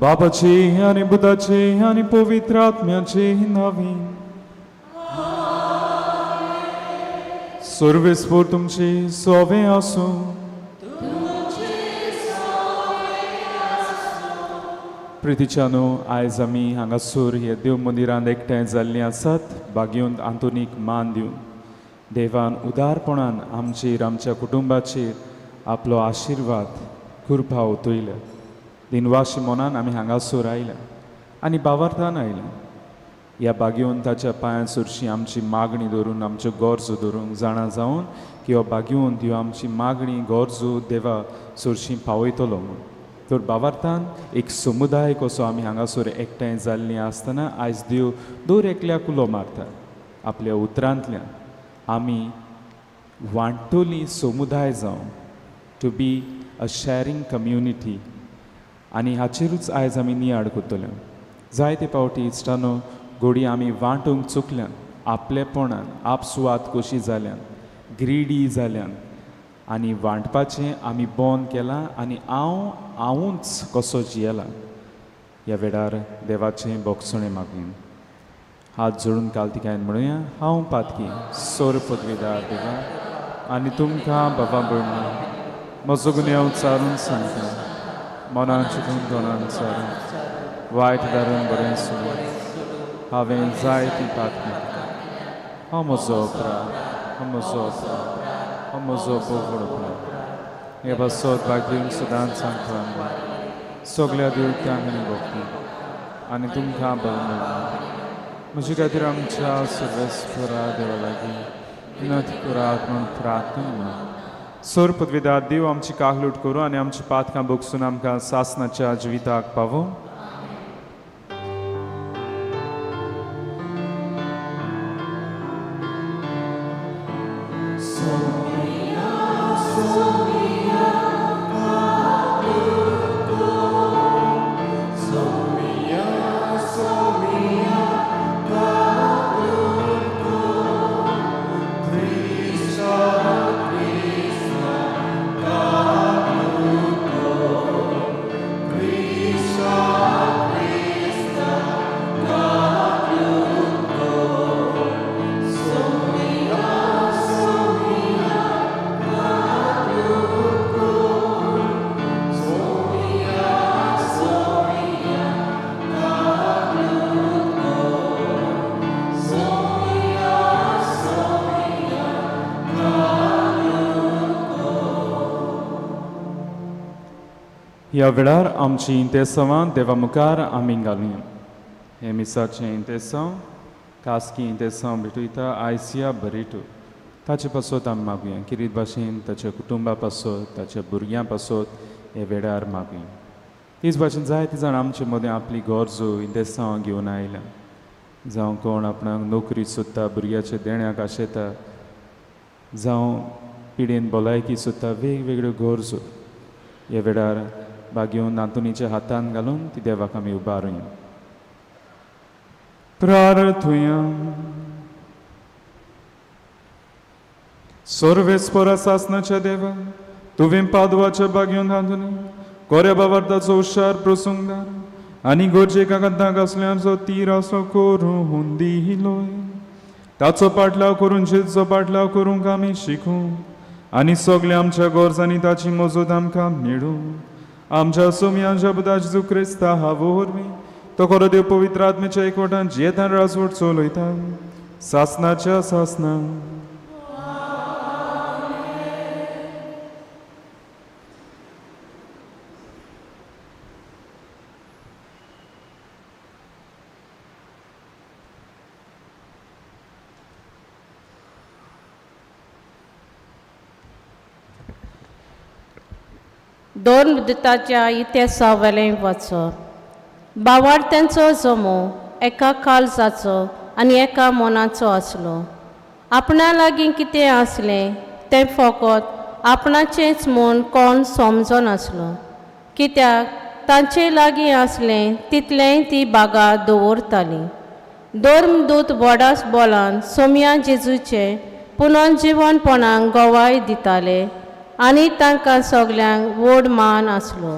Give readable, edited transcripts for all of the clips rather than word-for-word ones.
बापाचे आनी बुधाचे आनी पवित्र आत्म्याचे नांवी. सर्वेस्पोर तुमचे सोवे आसूं. प्रितीच्यानो, आयज आमी हांगासर हे देव मंदिरांत एकठांय जाल्लीं आसात बागेवन आंतोनीक मान दिवन देवान उदारपणान आमचेर आमच्या कुटुंबाचेर आपलो आशिर्वाद कृपा ओतयल्या. दिनवाशी मनान आमी हांगासर आयल्या आनी बावार्थान आयल्या. ह्या बागेवंताच्या पांयां सरशी आमची मागणी धरून आमच्यो गरजो धरूंक जाणा जावन की हो बागेवंत ह्यो आमची मागणी गरजो देवा सरशी पावयतलो म्हूण. तर बावार्थान एक समुदाय कसो आमी हांगासर एकठांय जाल्लीं आसतना आयज देव दर एकल्याक उलो मारता आपल्या उतरांतल्यान आमी वांटोली समुदाय जावन, to be a sharing community. आनी हाचेरूच आयज आमी नियाळ करतले. जायते फावटी इश्टानो घोडी आमी वांटूंक चुकल्यान, आपलेपणान आपसुवात कशी जाल्यान, ग्रिडी जाल्यान आनी वांटपाचें आमी बंद केलां आनी हांव हांवूच कसो जियेला. ह्या वेळार देवाचें बोगसणें मागून हात जोडून कालतिकायन म्हणुया, हांव पातकी सोर पदवीदार देवा आनी तुमकां बाबा भयणीं म्हजो गुन्यांव चारून सांगता, मनान चितून तोंडान चारून वायट दारून बरें सोडून हांवें जाय ती पातकी. हांव म्हजो अपराध, हांव म्हजो अपराध, हांव म्हजो पोवड अपराध. हे पासत भाग्यून सदांच सांगता सगल्या देवत्यांक आनी भक्ती आनी तुमकां बरें म्हजे खातीर आमच्या सर्वेस्परा देवा लागीं विनंती करात म्हूण प्रार्थना म्हण. सोर पदवीदार देव आमची काकलूट करूं आनी आमची पातकां भोगसून आमकां सासनाच्या जिविताक पावों. ह्या वेळार आमची इंतेसांवां देवा मुखार आमी घालुया. हे मिसाचें इंतेसांव खासगी इंतेसांव भेटयता आयसिया बरेटो ताचे पासत आमी मागुया. किरीत भाशेन ताच्या कुटुंबा पासत ताच्या भुरग्यां पासत हे वेळार मागुया. तीच भाशेन जायते जाण आमचे मदें आपली गरजो इंतेसांवां घेवन आयल्या. जावं कोण आपणाक नोकरी सोदता, भुरग्याच्या देण्याक आशेता, जावं पिडेन भलायकी सोदता, वेगवेगळ्यो गरजो ह्या वेळार बागेवन आंतोनीच्या हातान घालून ती देवाक आमी उबारुया. प्रार्थुया. सर्वेस्परा सासनाच्या देवा, तुवें पादवाच्या बागेवन आंतोनी कोऱ्या बाबार्थाचो हुशार प्रसंगदार आनी गरजेक कागदां घासल्यांचो तीर असो करून दिलोय. ताचो पाटलाव करून जेजूचो पाटलाव करूंक आमी शिकूं आनी सगल्या आमच्या गरजांनी ताची मजत आमकां मेळूं. आमच्या सोमयांच्या बुधा जेजू क्रिस्ता हावो वरवीं तो खरो देव पवित्र आत्म्याच्या एकवटान जियेतान राजवट चलयता सासनाच्या सासना. दोन दुताच्या इतिहासावेलें वाचप. बावार्थ्यांचो जमो एका काळजाचो आनी एका मनाचो आसलो. आपणा लागीं कितें आसलें तें फकत आपणाचेंच म्हूण कोण समजनासलो, कित्याक तांचे लागीं आसलें तितलेंय ती बागा दवरताली. धर्मदूत व्हडास बोलान सोमया जेजूचें पुनर्जिवनपणाक गवाय दिताले आनी तांकां सगल्यांक व्हड मान आसलो.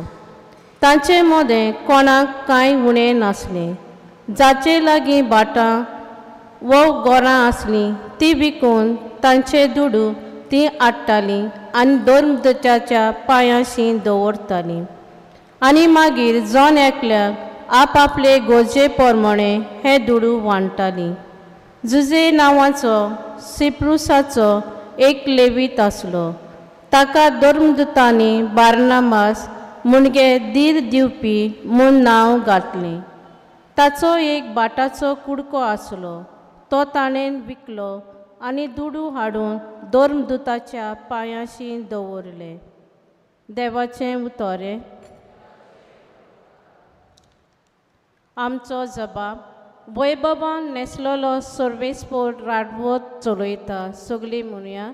तांचे मदें कोणाक कांय उणें नासलें. जाचे लागीं भाटां वो गोरां आसलीं ती विकून तांचे दुडू ती हाडटालीं आनी धर्मदूताच्या पांयांशी दवरतालीं. आनी मागीर जण एकल्याक आपआपले गरजे प्रमाणे हे दुडू वांट्टालीं. जुजे नांवाचो सिप्रुसाचो एक लेवीत आसलो. ताका धर्मदूतांनी बार्नाबास म्हणजे धीर दिवपी म्हूण नांव घातलें. ताचो एक भाटाचो कुडको आसलो, तो ताणें विकलो आनी दुडू हाडून धर्मदूताच्या पांयांशी दवरले. देवाचें उतोरें. आमचो जबाब वैभवान नेसलेलो सर्वेस्पोर राजवट चलयता. सगळीं म्हणया,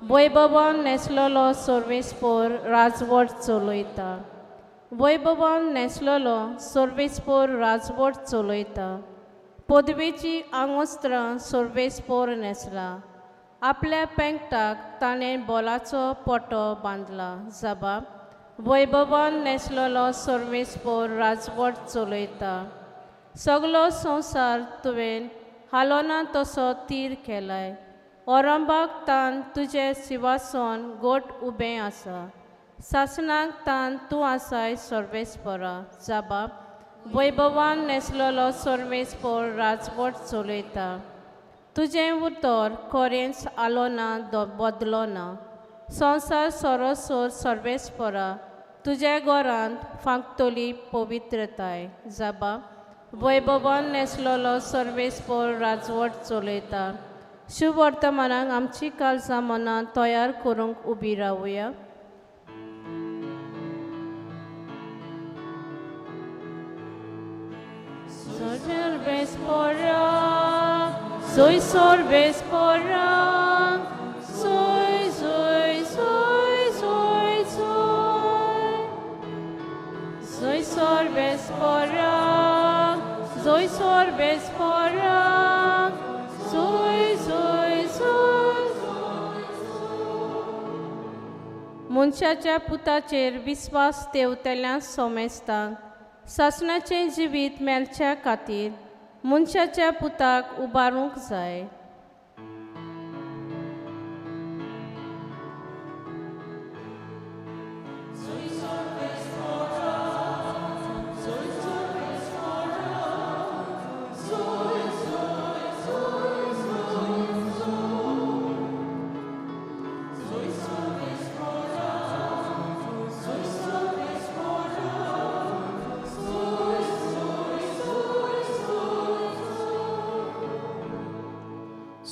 वैभवान नेसलेलो सर्वेस्पोर राजवट चलयता. वैभवान नेसलेलो सर्वेस्पोर राजवट चलयता. पदवेची आंगवस्त्रां सर्वेस्पोर न्हेसला. आपल्या पेंकटाक ताणें बोलाचो पटो बांदला. जबाब वैभवान नेसलेलो सर्वेस्पोर राजवट चलयता. सगलो संवसार तुवें हालोना तसो तीर केलाय. ओरंबाक तान तुजें सिवासन गोट उबें आसा. सासणाक तान तूं आसाय सर्वेस्पोरा. जबाब वैभवान नेसलेलो सर्वेस्पोर राजवट चलयता. तुजें उतर खरेंच आलो ना बदलो ना. संवसार सरोसर सर्वेस्पोरा तुज्या घरांत फांकतली पवित्रताय. जबाब वैभवान नेसलेलो सर्वेस्पोर राजवट चलयता. शुभवर्तमानाक आमची काळजां मनां तयार करूंक उबी रावया. Sorvespora, soy sorvespora, soy, soy, soy, soy, soy. Soy sorvespora, soy sorvespora, soy, soy, soy, soy. मनशाच्या पुताचेर विस्वास तेवतल्या सोमेस्तांक सासणाचें जिवीत मेळच्या खातीर मनशाच्या पुताक उबारूंक जाय.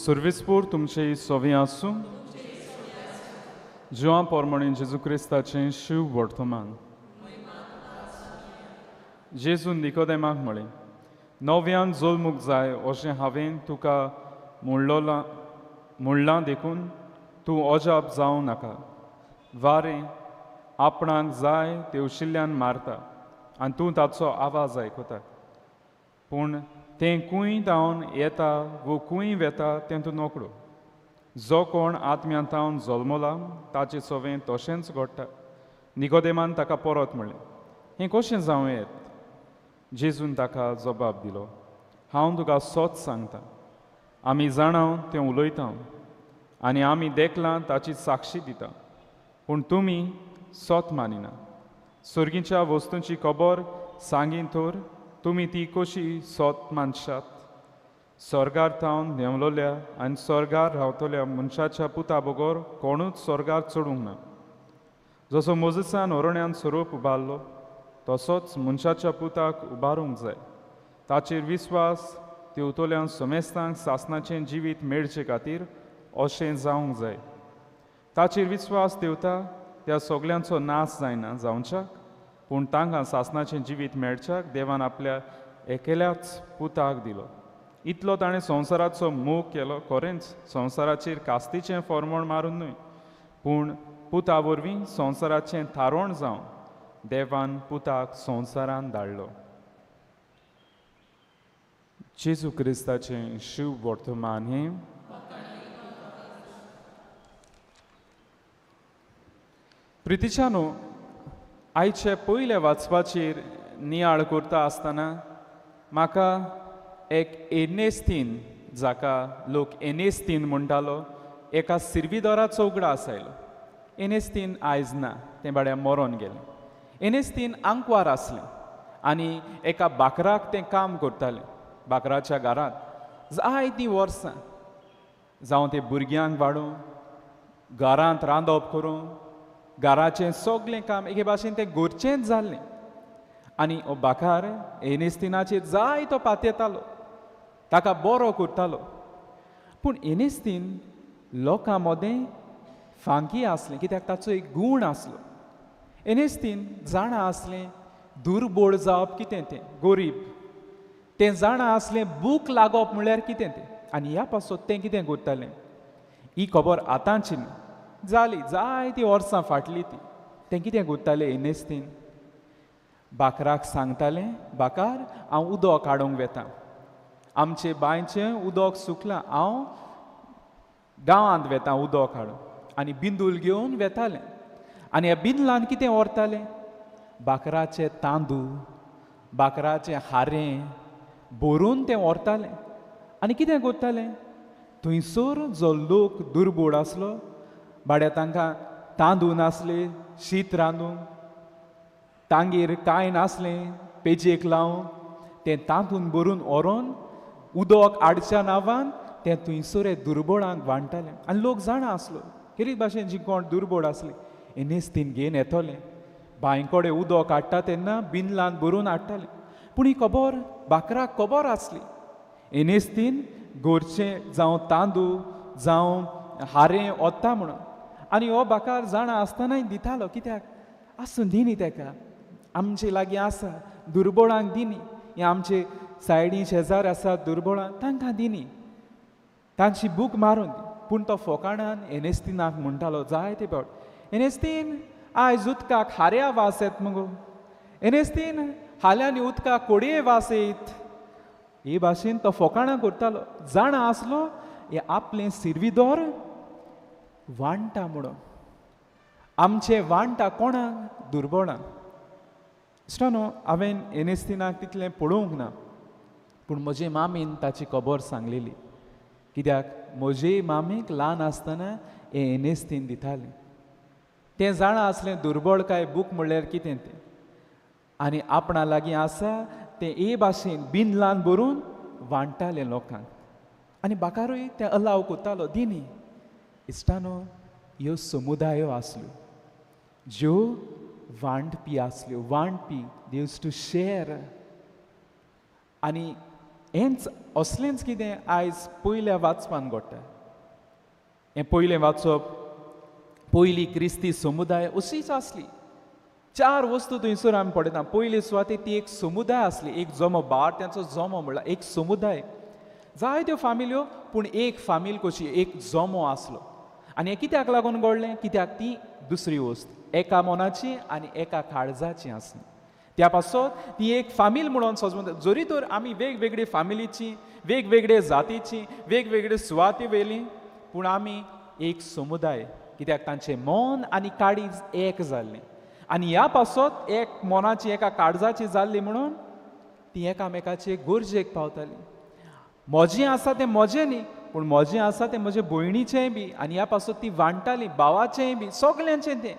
सर्वेस्पोर तुमचे सोवे आसूं. जिवा पोरमणे जेजू क्रिस्ताचें शिव वर्तमान. जेजून निकोदेमाक म्हळें, नव्यान जल्मूंक जाय अशें हांवें तुका म्हणलां देखून तूं अजाप जावं नाका. वारें आपणाक जाय तेवशिल्ल्यान मारता आनी तूं ताचो आवाज आयकता, पूण तें खूंय धांवन येता वो खूंय वेता तें तूं नकळो. जो कोण आत्म्यान थावन जल्मला ताचे सवें तशेंच घडटा. निकोदेमान ताका परत म्हणलें, हें कशें जावं येत? जेजून ताका जबाब दिलो, हांव तुका सत सांगता, आमी जाणां तें उलयता आनी आमी देखलां ताची साक्षी दिता, पूण तुमी सत मानिना. सर्गीच्या वस्तूंची खबर सांगीन तर तुमी ती कशी सत मानशात? स्वर्गार थावन देंवलोल्या आनी स्वर्गार रावतल्या मनशाच्या पुता बगर कोणूच स्वर्गार चडूंक ना. जसो मोजसान अरण्यान स्वरूप उबारलो तसोच मनशाच्या पुताक उबारूंक जाय. ताचेर विस्वास तेवतल्या समेस्तांक सासणाचें जिवीत मेळचे खातीर अशें जावंक जाय. ताचेर विस्वास तेवता त्या सगल्यांचो नाश जायना जावच्याक, पूण तांकां सासणाचें जिवीत मेळच्याक देवान आपल्या एकल्याच पुताक दिलो. इतलो ताणें संवसाराचो मोग केलो, खरेंच संवसाराचेर कास्तीचें फॉर्मोण मारून न्हय, पूण पुता वरवीं संवसाराचें थारोण जावन देवान पुताक संवसारान धाडलो. जेजू क्रिस्ताचें शिव वर्तमान हें. प्रितीच्यानो, आयचे पयले वाचपाचेर नियाळ करता आसतना म्हाका एक एनेस्तीन, जाका लोक एनेस्तीन म्हणटालो, एका सिर्विदोराचो उगडास आयलो. एनेस्तीन आयज ना, तें बाड्या मरोन गेलें. एनेस्तीन आंकवार आसलें आनी एका बाकराक तें काम करतालें. बाकराच्या घरांत जायतीं वर्सां, जावं ते भुरग्यांक वाडोवं, घरांत रांदप करूं, घराचें सगळें काम एके भाशेन तें घरचेंच जाल्लें. आनी हो बाकार एनेस्तिनाचेर जायतो पातयेतालो, ताका बरो करतालो. पूण एनेस्तीन लोकां मदें फांकी आसलें, कित्याक ताचो एक गूण आसलो. एनेस्तीन जाणा आसलें दुर्बोळ जावप कितें तें, गोरीब तें जाणा आसलें, भूक लागप म्हणल्यार कितें तें. आनी ह्या पासत तें कितें करतालें, ही खबर आतांची न्ही, जाली जायतीं वर्सां फाटली ती. तें कितें करतालें, एनेस्तीन बाकराक सांगतालें, बाकार हांव उदक हाडूंक वेता, आमचे बांयचें उदक सुकलां, हांव गांवांत वेता उदक हाडूंक. आनी बिंदूल घेवन वेतालें. आनी ह्या बिंदलान कितें व्हरतालें, बाकराचे तांदूळ, बाकराचें हारें भरून तें व्हरतालें. आनी कितें करतालें, थंयसर जो लोक दुर्बोड आसलो, बाड्या तांकां तांदूळ नासले शीत रांदूंक, तांगेर कांय नासलें पेजेक लावंक, तें तांदूळ भरून व्हरोन उदक हाडच्या नांवान तें थंयसर दुर्बोळांक वांट्टालें. आनी लोक जाणा आसलो खेरीत भाशेन जी कोण दुर्बोळ आसली एनेस्तीन घेवन येतलें, बांय कडेन उदक हाडटा तेन्ना बिंदलान भरून हाडटालें. पूण ही खबर बाकराक खबर आसली, एनेस्तीन घरचें जावं तांदूळ जावं हारें वता म्हणून. आनी हो बाकार जाणा आसतनाय दितालो, कित्याक आसूं दिनी तेका, आमचे लागीं आसा दुर्बोळांक दिनी, हे आमचे सायडी शेजार आसा दुर्बोळां तांकां दिनी, तांची भूक मारून दी. पूण तो फोकाणान एनेस्तिनाक म्हणटालो जायते फावट, एनेस्तीन आयज उदकाक हाऱ्या वास येत मुगो, एनेस्तीन हाल्यांनी उदकाक कोडये वास येयत. हे भाशेन तो फोकाणां करतालो, जाणा आसलो हे आपलें सिर्विदोर वांट्टा म्हणून. आमचें वांट्टा कोणाक, दुर्बोळांक. इश्टानो, हांवें एनेस्तिनाक तितलें पळोवंक ना, पूण म्हजे मामीन ताची खबर सांगलेली, कित्याक म्हजे मामीक ल्हान आसतना हें एनेस्तीन दितालें. तें जाणा आसलें दुर्बळकाय भूक म्हणल्यार कितें तें, आनी आपणा लागीं आसा तें ए भाशेन बिनलान भरून वांट्टालें लोकांक. आनी बाकारूय तें अलाव करतालो दिनी. इश्टानो, ह्यो समुदायो आसल्यो ज्यो वांटपी आसल्यो, वांटपी, दे यूज टू शेअर. आनी हेंच असलेंच कितें आयज पयल्या वाचपान घडटा. हें पयलें वाचप, पयली क्रिस्ती समुदाय अशीच आसली. चार वस्तू थंयसर आमी पळयता. पयले सुवातेर ती एक समुदाय आसली, एक जमो, भारत्यांचो जमो म्हणल्यार एक समुदाय, जायत्यो फामिल्यो, पूण एक फामील कशी एक जमो आसलो. आनी हें कित्याक लागून घडलें, कित्याक ती दुसरी वस्त एका मनाची आनी एका काळजाची आसली. त्या पासत ती एक फामील म्हणून सजमता. जरी तर आमी वेगवेगळे फामिलीची, वेगवेगळे जातीची, वेगवेगळे सुवाती वयली, पूण आमी एक समुदाय, कित्याक तांचें मन आनी काळीज एक जाल्लें. आनी ह्या पासत एक मनाची एका काळजाची जाल्ली म्हणून ती एकामेकाचे गरजेक पावताली. म्हजें आसा तें म्हजें न्ही, पूण म्हजें आसा तें म्हजे भयणीचेंय बी, आनी ह्या पासत ती वांट्टाली, भावाचेंय बी, सगल्यांचें तें.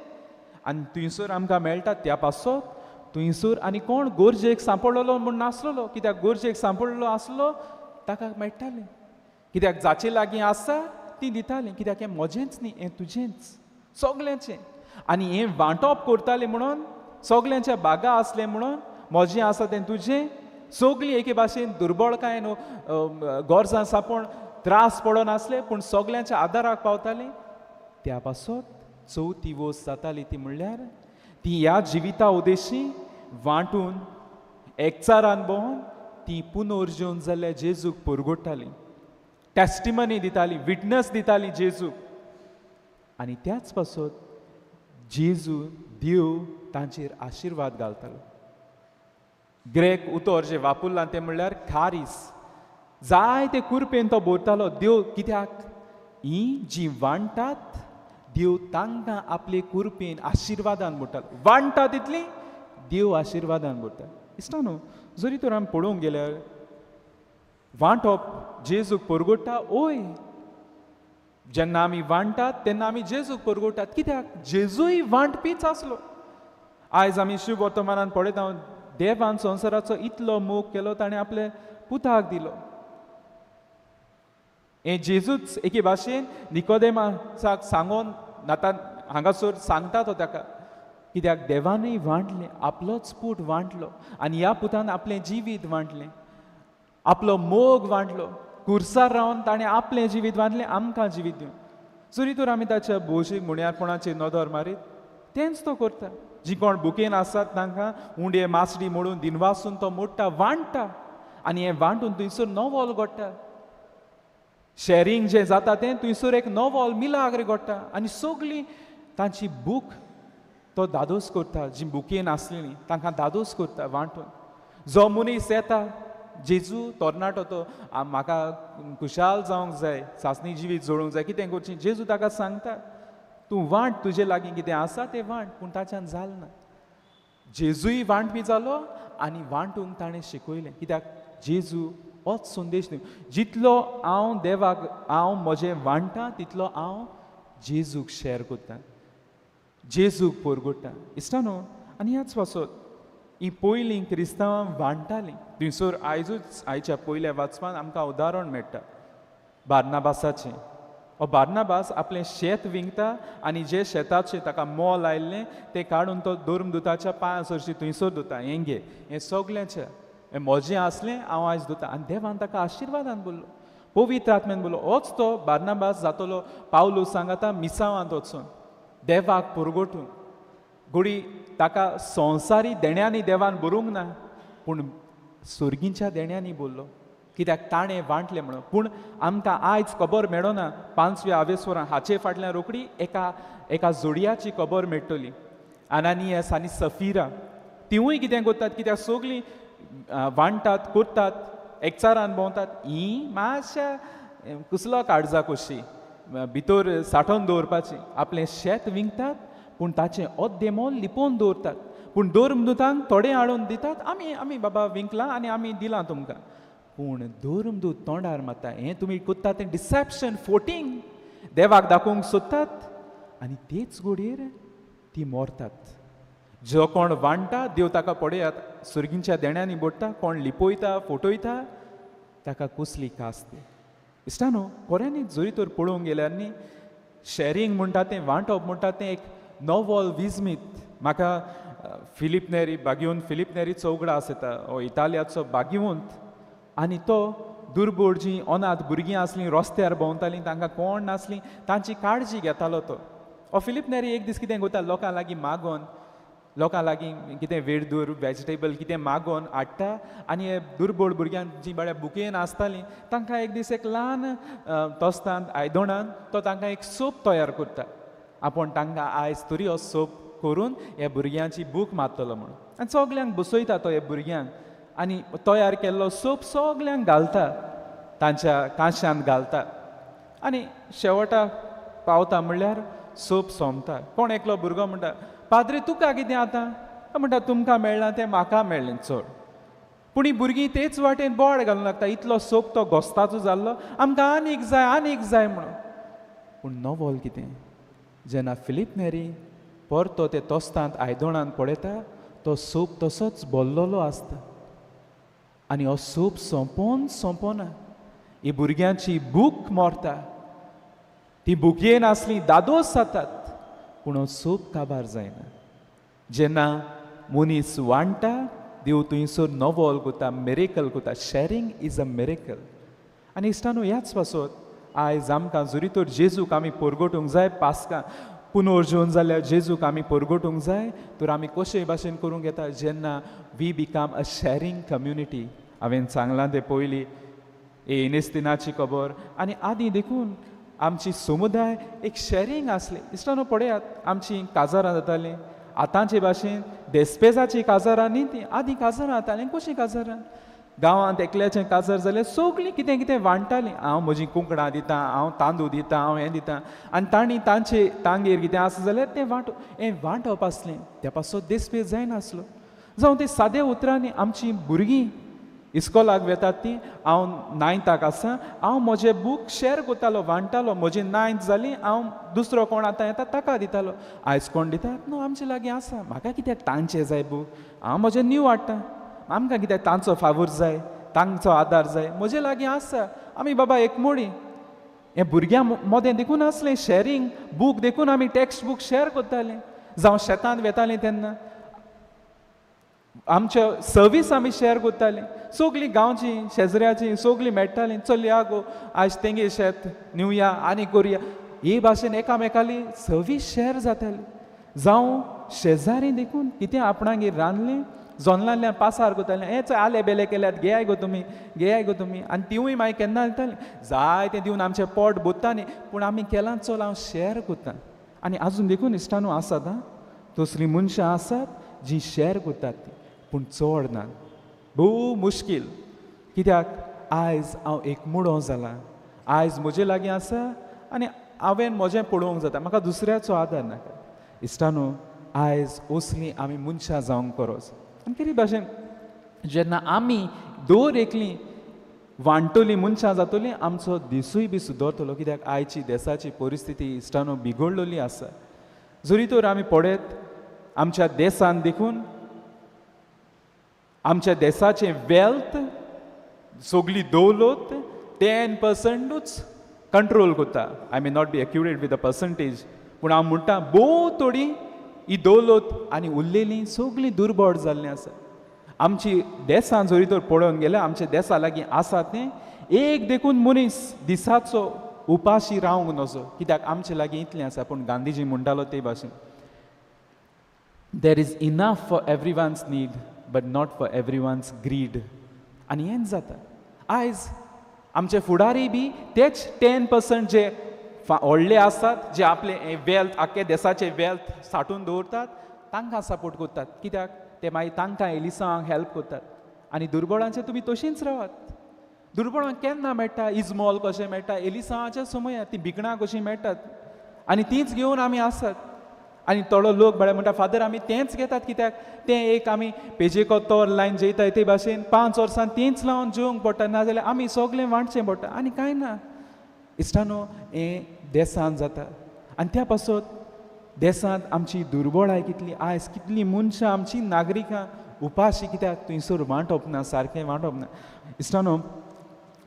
आनी थंयसर आमकां मेळटा त्या पासत थंयसर आनी कोण गरजेक सांपडलेलो म्हूण नासलेलो, कित्याक गरजेक सांपडलेलो आसलो ताका मेळटालें, कित्याक जाचे लागीं आसा ती दितालीं, कित्याक हें म्हजेंच न्ही, हें तुजेंच, सगल्यांचें. आनी हें वांटप करतालें म्हणून सगल्यांच्या बागा आसलें म्हणून म्हजें आसा तें तुजें, सगळीं एके भाशेन दुर्बळकायेन न्हू गरजां सापण त्रास पडोन आसले, पूण सगल्यांच्या आदाराक पावतालीं. त्या पासत चवथी वस्त जाताली ती म्हणल्यार ती ह्या जिविता उद्देशी वांटून एकचारान भोंवन ती पुनर्जीवन जाल्ल्या जेजूक परगोडटाली, टेस्टिमनी दिताली, विटनस दिताली जेजूक. आनी त्याच पासत जेजू देव तांचेर आशिर्वाद घालतालो. ग्रेक उतर जें वापरलां तें म्हणल्यार खारीस, जायते कुरपेन तो भरतालो देव, कित्याक ही जी वांट्टात देव तांकां आपले कुरपेन आशिर्वादान बुडटालो. वांट्टा तितली देव आशिर्वादान बुडटा. इश्टानो, जरी तर आमी पळोवंक गेल्यार वांटप जेजूक परगोडटा. ओय, जेन्ना आमी वांट्टात तेन्ना आमी जेजूक परगोडटात. कित्याक? जेजूय वांटपीच आसलो. आयज आमी शिव वर्तमानान पळयता, देवान संवसाराचो इतलो मोग केलो, ताणें आपले पुताक दिलो. हें जेजूच एके भाशेन निकोदेमासाक सांगोन नाता हांगासर सांगता तो ताका, कित्याक देवानूय वांटलें, आपलोच पूत वांटलो आनी ह्या पुतान आपलें जिवीत वांटलें, आपलो मोग वांटलो. कुर्सार रावन ताणें आपलें जिवीत वांटलें, आमकां जिवीत दिवन. जरी तर आमी ताच्या भौशीक मुण्यारपणाचेर नदर मारीत, तेंच तो करता. जी कोण बुकेन आसात तांकां उंडे मासडी मोडून दिनवासून तो मोडटा, वांट्टा आनी हें वांटून थंयसर नवल घडटा. शॅरींग जें जाता तें थंयसर एक नवल मिलाग्र घडटा आनी सगळीं तांची बूक तो दादोस करता. जी बुकेन आसलेली तांकां दादोस करता वांटून. जो मनीस येता, जेजू तरणाटो तो, म्हाका खुशाल जावंक जाय, सासणी जिवीत जोडूंक जाय, कितें करचें? जेजू ताका सांगता, तूं वांट, तुजे लागीं कितें आसा तें वांट. पूण ताच्यान जालें ना. जेजूय वांटपी जालो आनी वांटूंक ताणें शिकयलें. कित्याक? जेजू होच संदेश दिवन, जितलो हांव देवाक हांव म्हजें वांट्टा तितलो हांव जेजूक शॅर करता, जेजूक परगोडटा. इश्टानो, आनी ह्याच पासत ही पयलीं क्रिस्तांवां वांट्टालीं. थंयसर आयजूच आयच्या पयल्या वाचपान आमकां उदाहरण मेळटा बार्नाबासाचें. हो बार्नाबास आपलें शेत विंकता आनी जे शेताचें ताका मोल आयिल्लें तें काडून तो धर्मदुताच्या पांयां सरशी थंयसर दवरता. हें घे, हें सगळ्यांचें, हें म्हजें आसलें, हांव आयज दवरता. आनी देवान ताका आशिर्वादान बोल्लो, पवित्र आत्म्यान बोल्लो. होच तो बार्नाबास जातलो पावलू सांगाता मिसावांत वचून देवाक परगटून. घोडी ताका संवसारी देण्यांनी देवान बरोवंक ना, पूण सुर्गींच्या देण्यांनी बोल्लो, कित्याक ताणें वांटलें म्हणून. पूण आमकां आयज खबर मेळना पांचव्या आवेस्वरां हाचे फाटल्यान रोखडी एका एका जोडयाची खबर मेळटली, अनानियस आनी सफिरा. तिवूय कितें करतात, कित्याक सगळीं वांट्टात, करतात, एकचारान भोंवतात. ही मातशा कुसलो काळजा कशी भितर सांठोवन दवरपाची, आपलें शेत विंकतात पूण ताचें अद्दे मोल लिपोवन दवरतात. पूण धर्मदूतांक थोडें हाडून दितात, आमी आमी बाबा विंकलां आनी आमी दिलां तुमकां. पूण धर्मदूत तोंडार मारता, हें तुमी करता तें डिसेप्शन, फोटींग, देवाक दाखोवंक सोदतात आनी तेच घडयेर ती मरतात. जो कोण वांट्टा देव ताका पळयात सुर्गींच्या देण्यांनी बोडटा, कोण लिपयता फोटयता ताका कसली कास्त. इश्टानो, खऱ्यांनीच जरी तर पळोवंक गेल्यार न्ही, शॅरींग म्हणटा तें, वांटप म्हणटा तें एक नवल विजमीत. म्हाका फिलीप नेरी, बागेवन फिलीप नेरीचो उगडास येता. हो इतालियाचो बागेवंत आनी तो दुर्बोळ जीं अनाथ भुरगीं आसलीं, रस्त्यार भोंवतालीं, तांकां कोण नासलीं, तांची काळजी घेतालो तो. हो फिलीप नेरी एक दीस कितें करता, लोकां लागीं मागोन, लोकां लागीं कितें वेरदूर वेजिटेबल कितें मागोन हाडटा आनी हे दुर्बोळ भुरग्यांक जीं बऱ्या बुकेन आसतालीं तांकां एक दीस एक ल्हान तोस्तांत आयदणांत तो तांकां एक सोप तयार करता. आपूण तांकां आयज तरी हो सोप करून ह्या भुरग्यांची भूक मारतलो म्हणून. आनी सगल्यांक बसयता तो ह्या भुरग्यांक आनी तयार केल्लो सोप सगल्यांक घालता, तांच्या कांश्यांत घालता आनी शेवटाक पावता म्हणल्यार सोप सोंपता. कोण एकलो भुरगो म्हणटा, पाद्रे तुका कितें आतां? म्हणटा, तुमकां मेळ्ळां तें म्हाका मेळ्ळें चड. पूण ही भुरगीं तेच वाटेन बोड घालूंक लागता, इतलो सोप तो घोस्ताचो जाल्लो, आमकां आनीक जाय आनीक जाय म्हणून. पूण नवल कितें, जेन्ना फिलीप नेरी परतो ते तोस्तांत आयदणांत पळयता, तो सोप तसोच भरलेलो आसता आनी हो सोप सोंपोन सोंपोना. ही भुरग्यांची भूक मरता, ती भुकयेन आसली दादोस जातात, पूण हो सोप काबार जायना. जेन्ना मनीस वांट्टा, देव थंयसर नवल करता, मिरेकल करता. Sharing is a miracle. आनी इश्टानो, ह्याच पासत आयज आमकां जरी तर जेजूक आमी परगटूंक जाय, पास्कां पुनर्जीवन जाल्यार जेजूक आमी परगटूंक जाय, तर आमी कशे भाशेन करूंक येता, जेन्ना we become a sharing community. हांवें सांगलां तें पयलीं इनेस्तिनाची खबर आनी आदी देखून आमची समुदाय एक शॅरींग आसली. इश्टानो पळयात, आमची काजारां जातालीं आतांचे भाशेन देस्पेजाची काजारां न्ही, ती आदीं काजारां जातालीं. कशीं काजारां? गांवांत एकल्याचें काजार जाल्यार सगळीं कितें कितें वांट्टालीं. हांव म्हजीं कुंकडां दितां, हांव तांदूळ दितां, हांव हें दितां, आनी तांणी तांचे तांगेर कितें आसा जाल्यार तें हें वांटप आसलें. त्या पासत देसपेस जायनासलो. जावं ते साद्या उतरांनी आमचीं भुरगीं इस्कोलाक वेतात ती, हांव नायन्थाक आसा, हांव म्हजे बूक शेर करतालो, वांट्टालो. म्हजी नायन्थ जाली, हांव दुसरो कोण आतां येता ताका दितालो. आयज कोण दिता? न्हू, आमचे लागीं आसा, म्हाका कित्याक तांचे जाय बूक, हांव म्हजें न्यू हाडटा. आमकां कित्याक तांचो फावूर जाय, तांचो आदार जाय, म्हजे लागीं आसा, आमी बाबा एकमोडी. हें भुरग्यां मदें देखून आसलें शॅरींग बूक, देखून आमी टॅक्स्ट बूक शॅर करताले. जावं शेतांत वेतालीं तेन्ना आमच्या सर्वीस आमी शॅर करतालीं. सगळीं गांवची शेजऱ्याची सगळीं मेळटालीं, चल या गो आयज तेंगे शेत न्हिवया आनी करुया. हे भाशेन एकामेकाली सर्वीस शॅर जाताली. जावं शेजारी देखून कितें आपणागेर रांदलें, जोनलांतल्यान पासार करतालें, हें चोय आले बेले केल्यात, घेयाय गो तुमी, घेयाय गो तुमी. आनी तिवूय मागीर केन्ना दितालीं, जाय तें दिवन आमचें पोट भरता न्ही, पूण आमी केलां चल हांव शॅर करता. आनी आजून देखून इश्टानू आसात आं, तसलीं मनशां आसात जीं शॅर करतात ती, पूण चड ना, भोव मुश्कील. कित्याक आयज हांव एकमुडो जालां, आयज म्हजे लागीं आसा आनी हांवें म्हजें पळोवंक जाता, म्हाका दुसऱ्याचो आदार नाका. इश्टानू आयज असलीं आमी मनशां जावंक गरज. आनी कितें भाशेन जेन्ना आमी दर एकलीं वांटोली मनशां जातलीं, आमचो दिसूय बी सुदरतलो. कित्याक आयची देसाची परिस्थिती इश्टानू बिगडलेली आसा. जरी तर आमी पळयत आमच्या देसान देखून आमच्या देसाचें वेल्थ सगली दौलत 10% कंट्रोल करता. I may not be accurate with a percentage, पूण हांव म्हणटा भोव थोडी ही दौलत आनी उरलेली सगळीं दुर्बळ जाल्लीं आसा. आमची देसां जरी तर पळोवंक गेल्यार आमच्या देसा लागीं आसा तें एक देखून मनीस दिसाचो उपाशी रावंक नजो, कित्याक आमचे लागीं इतलें आसा. पूण गांधीजी म्हणटालो ते भाशेन, there is enough for everyone's need but not for everyone's greed. आनी हेंच जाता आयज आमचे फुडारी बी तेच 10% जे व्हडले आसात, जे आपले वेल्थ आख्खे देसाचे वेल्थ साठून दवरतात, तांकां सपोर्ट करतात. कित्याक ते मागीर तांकां एलिसांक हेल्प करतात. आनी दुर्बळांचे तुमी तशींच रावात. दुर्बळांक केन्ना मेळटा इजमॉल कशें मेळटा, एलिसांवाच्या समयार ती भिकणां कशीं मेळटात आनी तींच घेवन आमी आसात. आनी थोडो लोक बरे म्हणटा, फादर आमी तेंच घेतात, कित्याक तें एक आमी पेजेको तोर लायन जेयताय ते भाशेन 5 वर्सां तींच लावन जेवंक पडटा, नाजाल्यार आमी सगळें वांटचें पडटा आनी कांय ना. इश्टानो हें देसांत जाता आनी त्या पासत देसांत आमची दुर्बळाय कितली, आयज कितलीं मनशां आमची नागरिकां उपाशी, कित्याक थंयसर वांटप ना, सारकें वांटप ना. इश्टानो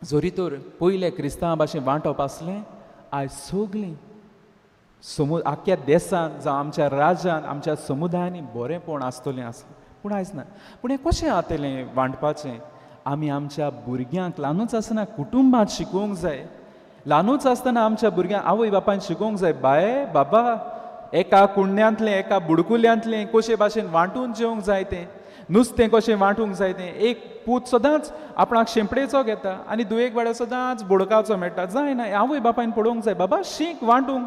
जरी तर पयले क्रिस्तांवा भाशेन वांटप आसलें, आयज सगळीं आख्ख्या देसांत जावं आमच्या राज्यांत आमच्या समुदायांनी बरेंपण आसतलें आसलें, पूण आयज ना. पूण हें कशें जातलें वांटपाचें? आमी आमच्या भुरग्यांक ल्हानूच आसतना कुटुंबांत शिकोवंक जाय. ल्हानूच आसतना आमच्या भुरग्यांक आवय बापायन शिकोवंक जाय, बाये बाबा एका कुंड्यांतलें एका बुडकुल्यांतलें कशे भाशेन वांटून जेवंक जाय, तें नुस्तें कशें वांटूंक जाय. तें एक पूत सदांच आपणाक शेंपडेचो घेता आनी दुयेक वाड्यार सदांच बोडकाचो मेळटा, जायना. आवय बापायन पळोवंक जाय, बाबा शीक वांटूंक,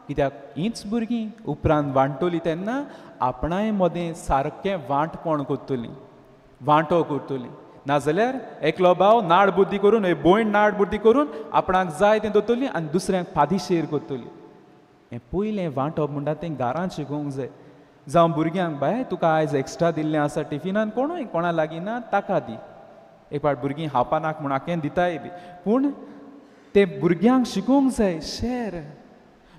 कित्याक हींच भुरगीं उपरांत वांटतलीं तेन्ना आपणाय मदें सारकें वांटपण करतलीं, वांटो करतलीं. नाजाल्यार एकलो भाव नाड बुद्दी करून, भयण नाड बुद्दी करून आपणाक जाय तें दवरतली आनी दुसऱ्यांक पादिशेर करतली. हें पयलें वांटप म्हणटा तें घरांत शिकोवंक जाय. जावं भुरग्यांक, बाय तुका आयज एक्स्ट्रा दिल्लें आसा टिफिनान, कोणूय कोणा लागीं ना ताका दी. एक फावट भुरगीं खावपानाक म्हूण आकें दिताय बी, पूण ते भुरग्यांक शिकोवंक जाय शॅर,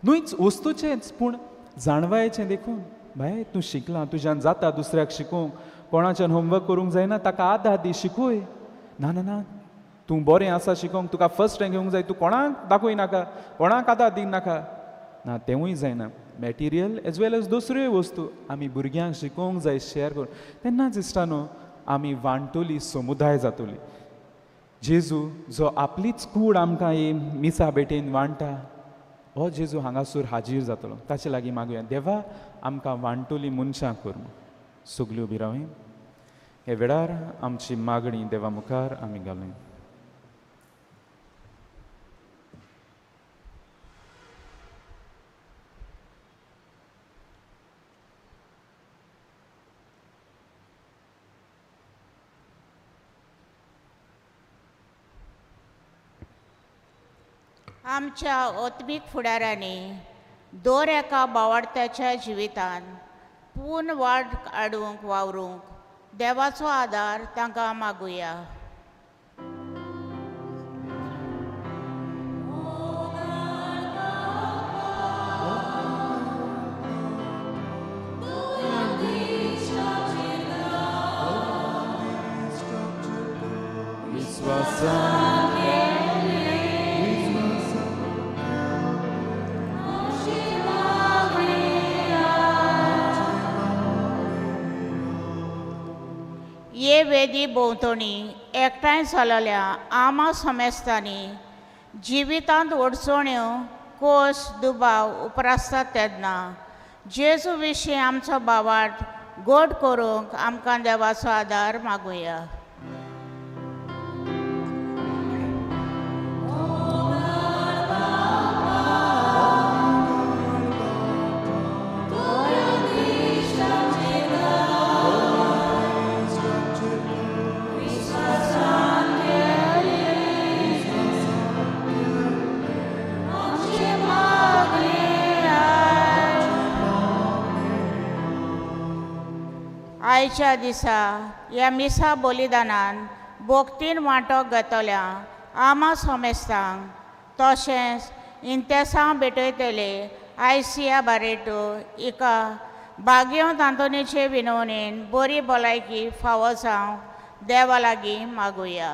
न्हूच वस्तूचेंच पूण जाणवायेचें देखून. बाय तूं शिकलां, तुज्यान जाता दुसऱ्याक शिकोवंक, कोणाच्यान होमवर्क करूंक जायना ताका आदार दी, शिकय. ना ना ना, तूं बरें आसा शिकोवंक, तुका फर्स्ट रँक घेवंक जाय, तूं कोणाक दाखय नाका, कोणाक आदार दी नाका, ना तेंवूय जायना. मॅटिरियल एज वेल एज दुसऱ्योय वस्तू आमी भुरग्यांक शिकोवंक जाय, शॅर करून. तेन्नाच इश्टानो आमी वांटोली समुदाय जातोली. जेजू जो आपलीच कूड आमकां ही मिसा भेटेन वांटा, हो जेजू हांगासर हाजीर जातलो. ताचे लागीं मागुया, देवा आमकां वांटोली मनशां कर. सगल्यो उबी रावया. हे वेळार आमची मागणी देवा मुखार आमी घालुया. आमच्या आत्मीक फुडारांनी दर एका बावडत्याच्या जिवितांत पूर्ण वाड हाडूंक वावरूंक देवाचो आदार तांकां मागुया. ये वेदी भोंवतणी एकठांय जालेल्या आमा समेस्तांनी जिवितांत अडचण्यो कोस दुबाव उप्रासतात तेन्ना जेजू विशीं आमचो भावार्थ गोड करूंक आमकां देवाचो आदार मागुया. आयच्या दिसा ह्या मिसा बलिदानान भक्तीन वांटो घेतल्या आमा समेस्तांक तशेंच इंतेसांव भेटयतले आयसिया बारेटो हिका भाग्यवंत आंतोनीचे विनवणेन बरी भलायकी फावो जावंक देवा लागीं मागुया.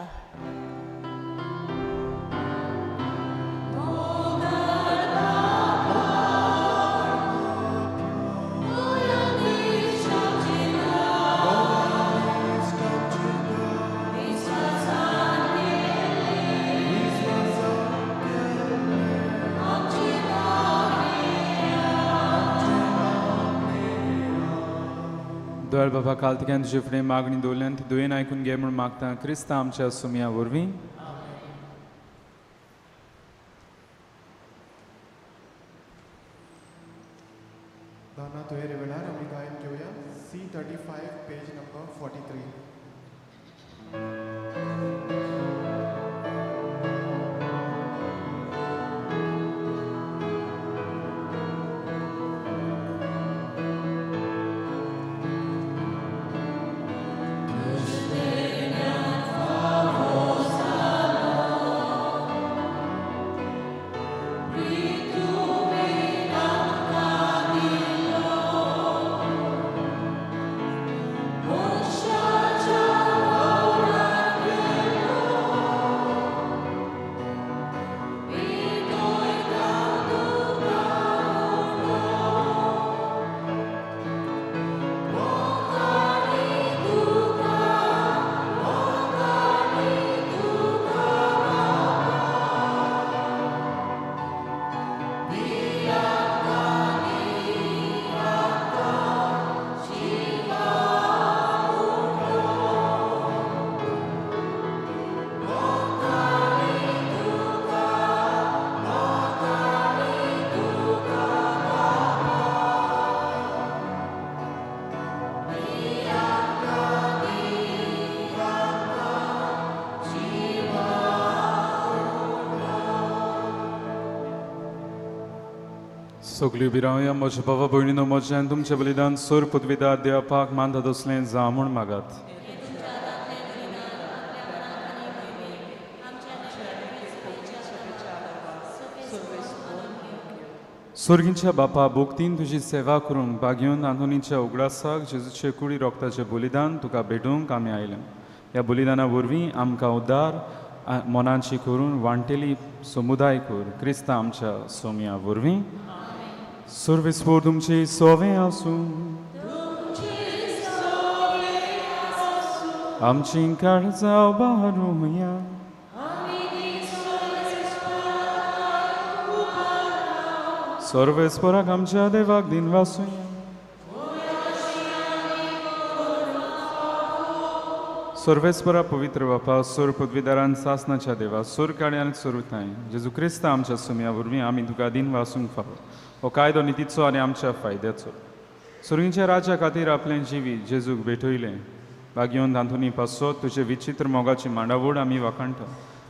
दयाळ बाबा काल तुज्यान तुजे फुडें मागणी दवरल्यान ती दुयेन आयकून घे म्हूण मागता क्रिस्तांव आमच्या सुमया वरवीं. दाना तुवेर वेळार आमी गायन घेवया C35 page number 43. सगळी उबी रावया. म्हज्या बाबा भयणीनो म्हज्यान तुमचें बलिदान सोर पदवीदार देवापाक मानता तसलें जावं म्हूण मागात. सोर्गींच्या बापा भोक्तीन तुजी सेवा करूंक बागेवन आंतोनीच्या उगडासाक जेजूचे कुडी रोगताचें बलिदान तुका भेटोवंक आमी आयले. ह्या बलिदाना वरवीं आमकां उदार मनाची करून वांटेली समुदाय कर क्रिस्तांव आमच्या सोम्या वरवीं. सर्वेस्पोर तुमचे सोवे आसूं. आमची काळजां उबारुया. सर्वेस्पोराक आमच्या देवाक दिनवासुया. सर्वेस्परा पवित्र बापा सोर पदवीदारान सासनाच्या देवा सोर काळे आनी सोरुताय जेजू क्रिस्तांव आमच्या सुमया वरवीं आमी तुका दिनवासूंक फावो. हो कायदो नितीचो आनी आमच्या फायद्याचो. सोर्गींच्या राजा खातीर आपलें जिवीत जेजूक भेटयलें. भाग्यवंत आंतोनी पासो तुजे विचित्र मोगाची मांडावळ आमी वाखाणटा.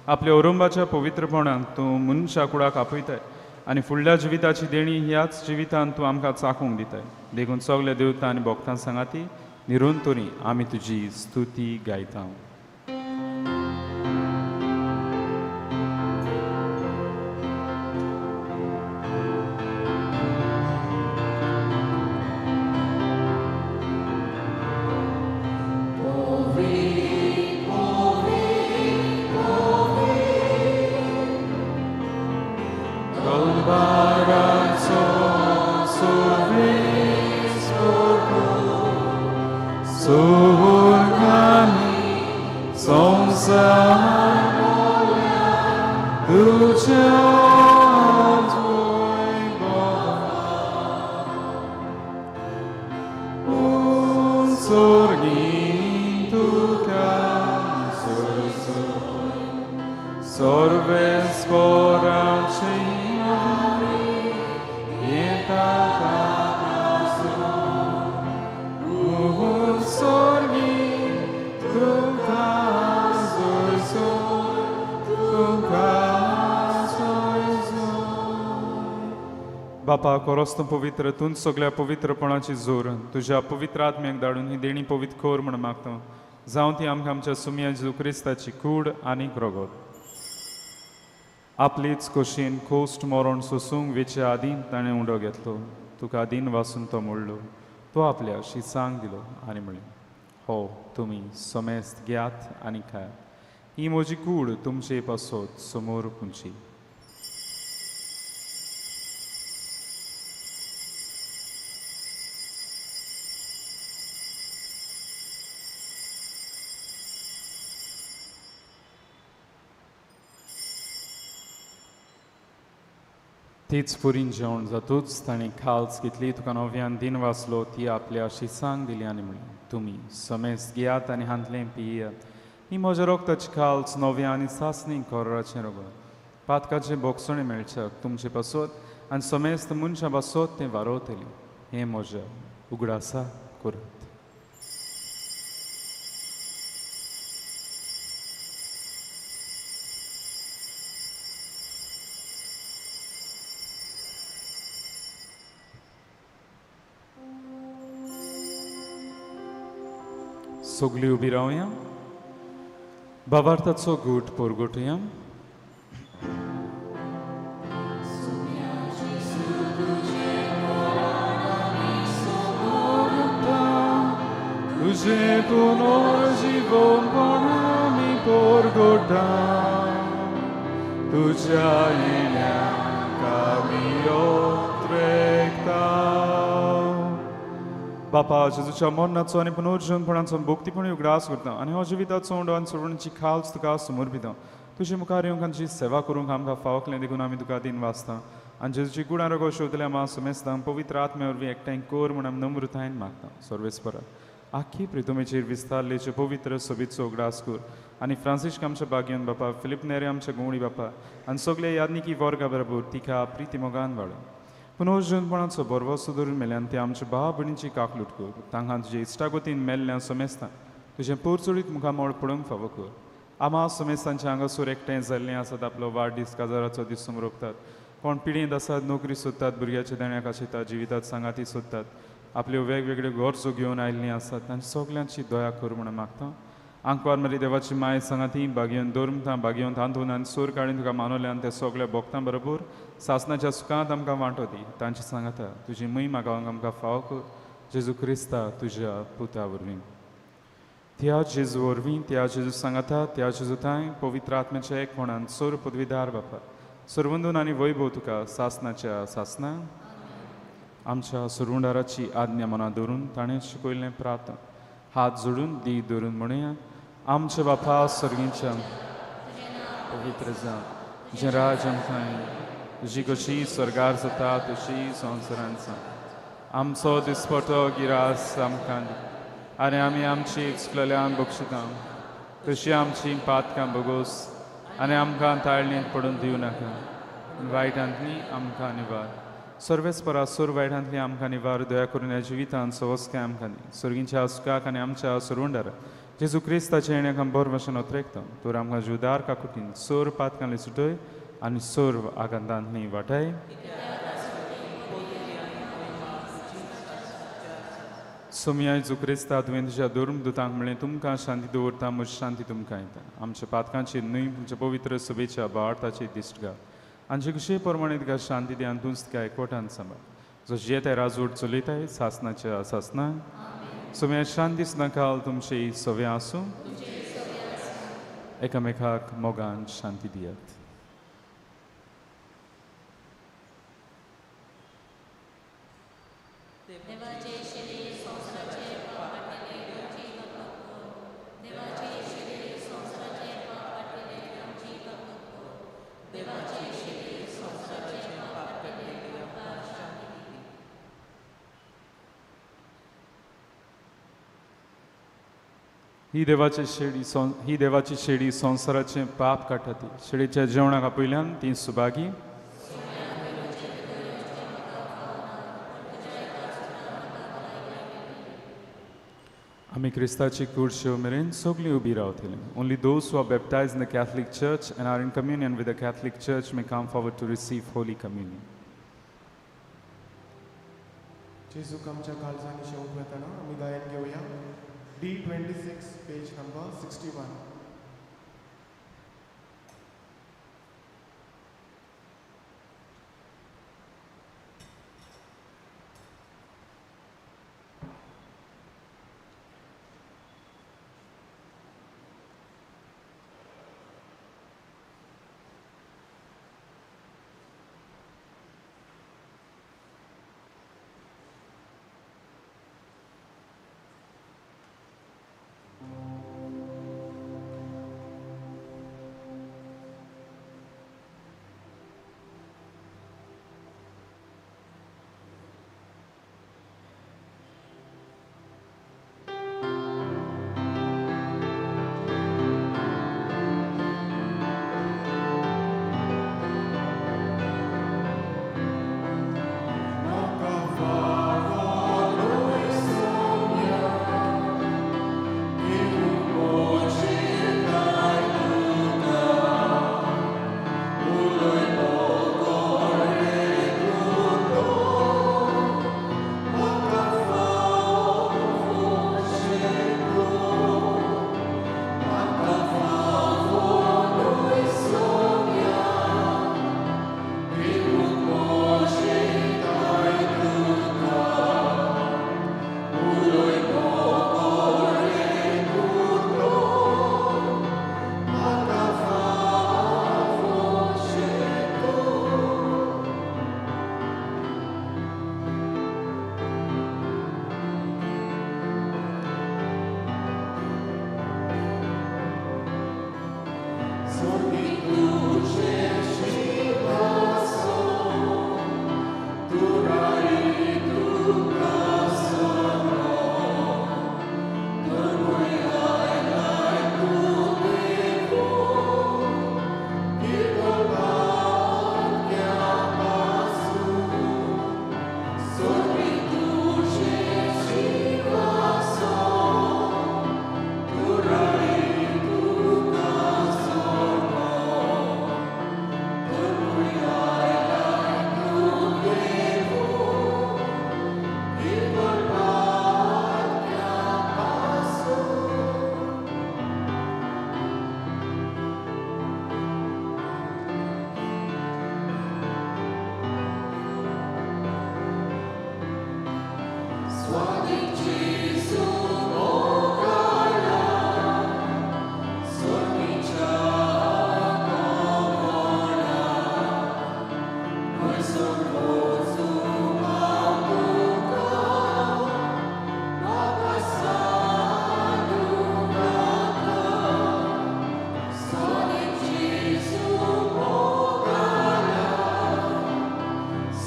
आपल्या ओरुंबाच्या पवित्रपणाक तूं मनशा कुडाक आपयताय आनी फुडल्या जिविताची देणी ह्याच जिवितान तूं आमकां चाखूंक दिताय. देखून सगल्या देवता आनी भक्तां सांगाती निरंतरी आमी तुजी स्तुती गायता. बापा कोरोस्तूं पवित्र तूं सगल्या पवित्रपणाची जोर तुज्या पवित्र आत्म्याक धाडून ही देणी पवित्र कर म्हण मागता. जावं ती आमकां आमच्या सुमया जेजू क्रिस्ताची कूड आनी रगत. आपलीच खोशयेन खोस्ट मरण सोसूंक वेच्या आदीं ताणें उडो घेतलो. तुका दीन वासून तो मोडलो. तो आपल्या शिसांक दिलो आनी म्हणलें, हो तुमी समेस्त घेयात आनी खायात, ही म्हजी कूड तुमचे पासत समोर पुंची. तीच पुरीन जेवण जातूच ताणें खाल्स घेतली, तुका नव्यान दिन वाचलो, ती आपल्या शिसांक दिली आनी म्हणली, तुमी समेस्त घेयात आनी हांतलें पियात, ही म्हज्या रोगताची खाल्स नव्या आनी सासणी कोराचें रोगत. पातकाचें बोगसणें मेळच्याक तुमचे पासत आनी समेस्त मनशां पासत तें वारोवतलें. हें म्हज्या उगडासा करात. सगळी उबी रावया, भावार्थाचो गूट पोरगोटया. तुझे पुनर्जीवनपण आमी पोरगोटा, तुझ्या येण्याक आमी ओत्रेकता. बापा जेजूच्या मरणाचो आनी पुनर्जीवनपणाचो भक्तीपणी उगडास करता आनी हो जिविताचो उंडो आनी सोडवणीची खाल्स तुका समर्पिता. तुजे मुखार येवंक आमची सेवा करूंक आमकां फावकलें देखून आमी तुका दिन वाचता आनी जेजूची गुणां रोगो शोधल्या मा समेस्तांक पवित्र आत्म्या वरवीं एकठांय कर म्हूण आमी नम्रतायेन मागता. सर्वेस्परा आखी प्रितुमेचेर विस्तारलेचे पवित्र सोबीतचो उगडास कर आनी फ्रांसिस्क आमच्या बागयन बापा, फिलीप नेरे आमच्या गुवणी बापा आनी सगळे यादनिकी वर्गा बरोबर तिका प्रिती मोगान वाडो. पुनर्जीवनपणाचो बरवसो धरून मेल्यान ते आमच्या भाव भयणीची काकलूट कर. तांकां तुजे इश्टागतीन मेल्ल्या समेस्तां तुजें पोरचोडीत मुखामळ पळोवंक फावो कर. आमा समेस्तांच्या हांगासर एकठांय जाल्लीं आसात, आपलो वाडदीस काजाराचो दीस समरोपतात. कोण पिळयेंत आसात, नोकरी सोदतात, भुरग्याच्या देण्याक आशितात, जिवितात सांगाती सोदतात, आपल्यो वेगवेगळ्यो गरजो घेवन आयिल्लीं आसात. तांची सगल्यांची दया कर म्हूण मागता. आंकवार मरी देवाची माय सांगाती बागेवन धर्मता बागेवन तांतून आनी सूर काडून तुका मानवल्यान त्या सगल्या भोक्तां बरोबर सासनाच्या सुखांत आमकां वांटो दी. तांची सांगाता तुजी महिमा गावंक आमकां फावो कर. जेजू क्रिस्ता तुज्या पुता वरवीं. त्या जेजू वरवीं, त्या जेजू सांगाता, त्या जेजू थांय पवित्र आत्म्याच्या एकपणान सोर पदवीदार बापा सरवंदून आनी वैभव तुका सासनाच्या सासना. आमच्या सुरुंडाराची आज्ञा मनां धरून ताणें शिकयल्लें प्रार्थना हात जोडून दी धरून म्हणुया. आमच्या बापा सर्गीच्या पवित्र जावं तुजें राज आमकां, तुजी कशी स्वर्गार जाता तशी संवसारांत जावं. आमचो दिसपटो गिरास आमकां दी आनी आमी आमची चुकलेल्यान बक्षिता तशी आमची पातकां भोगोस आनी आमकां ताळणेंत पडून दिवं नाका, वायटांतली आमकां निवार. सर्वेस्परा सोर वायटांतली आमकां निवार. दया करून ह्या जिवितांत सवस्काय आमकां दी. सर्गींच्या सुखाक आनी आमच्या सुरुंडार जेजू क्रिस्ताच्या येण्याक आमी बरो भाशेन ओत्रेकता तर आमकां जुदार काकुटीन सोर पातकांनी सुटय आनी सर्व आगांतांनी वाटाय. सोमया जेजू क्रिस्ता तुवें तुज्या धर्मदुतांक म्हणलें तुमकां शांती दवरता म्हजी शांती तुमकां येता. आमच्या पातकांची न्हय तुमच्या पवित्र सभेच्या भावार्थाची दिश्ट घाल आनी जे कशे प्रमाणे तुका शांती दी आनी तूंच तुका एकवटान सांबाळ जो जियेताय राजवट चलयताय सासनाच्या सासना. सोमया शांती सदांकाल तुमची सव्या आसूं. एकामेकाक मोगान शांती दियात. ही देवाची शेडी संवसाराचें पाप काडटा ती शेडीच्या जेवणाक आपयल्यान ती सुभागी. आमी क्रिस्ताची कूड शेव मेरेन सगळीं उबी रावतली. Only those who are baptized in the Catholic Church and are in communion with the Catholic Church may come forward to receive Holy Communion. जेजूक आमच्या काळजांनी शेवंक वेतना आमी गायन घेवया. D26, page number 61.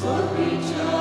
Sorbicia.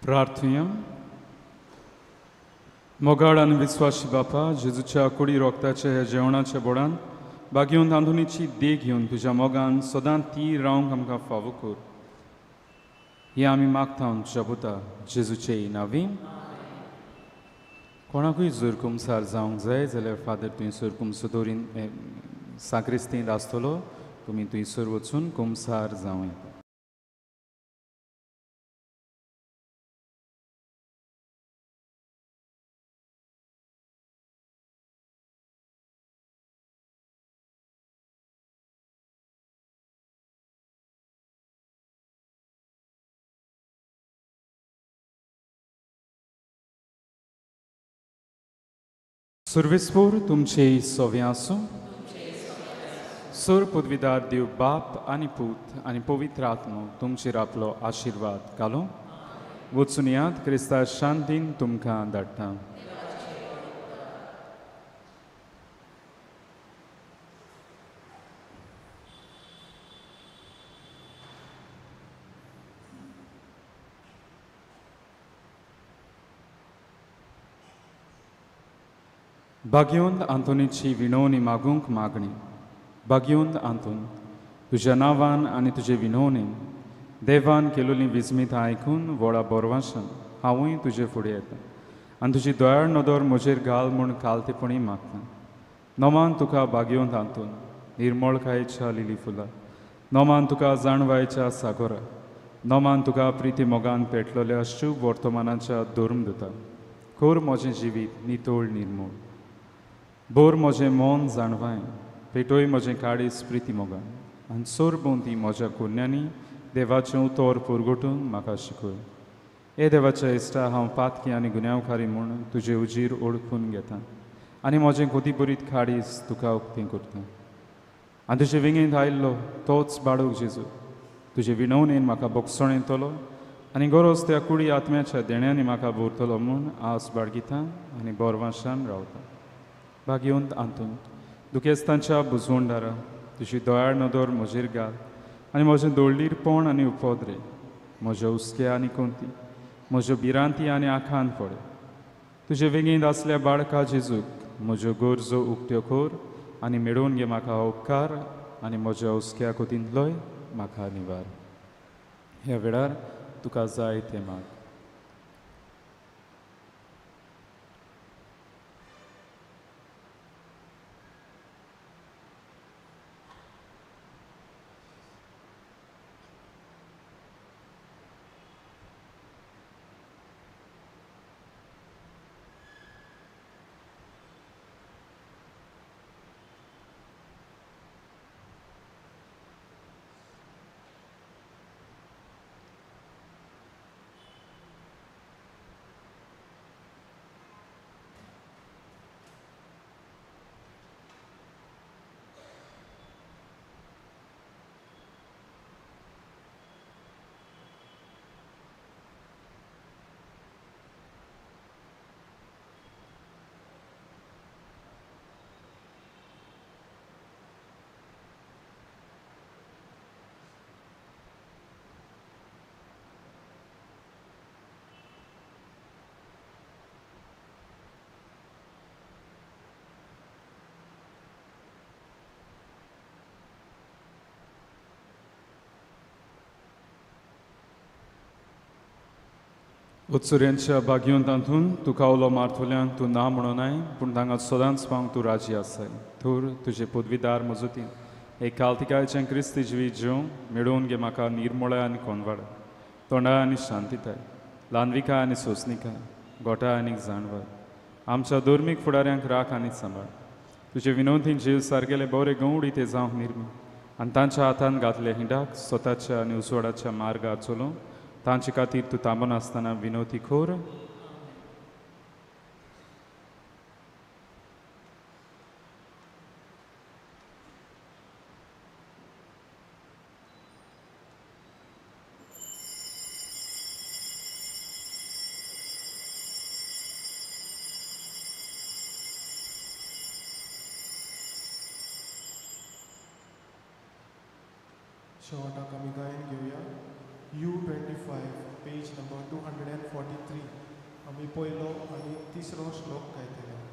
प्रार्थुया. मोगाळ आनी विस्वाशी बापा, जेजूच्या कुडी रोगताच्या ह्या जेवणाच्या बोडान बागेवन आंदोनीची देख घेवन तुज्या मोगान सदां ती रावंक आमकां फावो कर. हें आमी मागता तुज्या पुता जेजूचे नांवी. कोणाकूय जर कुमसार जावंक जाय जाल्यार फादर थंयसर कुमसो दवरीन साक्रिस्तींत आसतलो, तुमी थंयसर वचून कुमसार जावं येता. सुर्विस्पूर तुमचे सोवे आसूं. सुर पदवीदार देव बाप आनी पूत आनी पवित्र आत्मो तुमचेर आपलो आशिर्वाद घालूं. वचून यात, क्रिस्ता शांतीन तुमकां धाडटा. बागेवंत आंतोनीची विनवणी मागूंक मागणी. बागेवंत आंतोन, तुज्या नांवान आनी तुजे विनवणीन देवान केलोली विस्मीत आयकून व्हडा बोरवाशान हांवूय तुजे फुडें येता आनी तुजी दयाळ नदर म्हजेर घाल म्हूण कालतेपणी मागता. नोमान तुका बागेवंत आंतोन निर्मळकायेच्या लिली फुलां, नोमान तुका जाणवायच्या सागोरा, नोमान तुका प्रिती मोगान पेटलोल्या शुभ वर्तमानाच्या धर्मदुता. कर म्हजें जिवीत नितळ निर्मळ, बोर म्हजें मन जाणवाय, पेटोय म्हजें काळीज प्रिती मोगान आनी सोरभोंवती म्हज्या कुन्यांनी देवाचें उतर पुरगोटून म्हाका शिकय. हे देवाच्या इश्टा, हांव पातकी आनी गुन्यांवकारी म्हूण तुजे उजीर ओळखून घेता आनी म्हजें गोदीबरीत काळीज तुका उक्तें करता. आनी तुजे विंगेंत आयिल्लो तोच बाळूक जेजू तुजे विनवणेन म्हाका बोगसण येतलो आनी गरज त्या कुडी आत्म्याच्या देण्यांनी म्हाका भरतलो म्हूण आस बाळगिता आनी बोरवाशान रावता. भाग्यवंत आंतून, दुखेस्तांच्या बुजवणदारा, तुजी दयाळ नदर म्हजेर घाल आनी म्हजें दोळीरपण आनी उपद्रे, म्हज्या हुस्क्या आनी कोंती, म्हज्यो भिरांती आनी आखान पडे. तुजे वेंगेंत आसल्या बाळका जेजूक म्हज्यो गरजो उक्त्यो कर आनी मेळोवन घे म्हाका उपकार आनी म्हज्या हुस्क्या कोतींतलोय म्हाका निवार. ह्या वेळार तुका जाय तें माग. उत्सुऱ्यांच्या बागयोन तातूंत तुका उलो मारतल्यान तूं ना म्हणोनाय, पूण तांकां सदांच पावंक तूं राजी आसाय. थोर तुजे पदवीदार मजतीन एक कालतिकायचें क्रिस्ती जिवीत जेवंक मेळोवन घे म्हाका निर्मळाय आनी कोनवाड, तोंडाय आनी शांतिताय. ल्हानविका आनी सोंसणिका, गोठा आनी जाणवाय, आमच्या धर्मीक फुडाऱ्यांक राख आनी सांबाळ. तुजे विनोदीन जीव सारकेले बरे गवडी ते जावंक निर्मी आनी तांच्या हातान घातले हिंडाक स्वताच्या आनी उजवाडाच्या मार्गार चलोवंक तांचे खातीर तूं थांबनासतना विनोदी खोर. शेवटाक आमी गायन घेवया U25 page number 243. आमी पयलो आनी तिसरो श्लोक गायतले.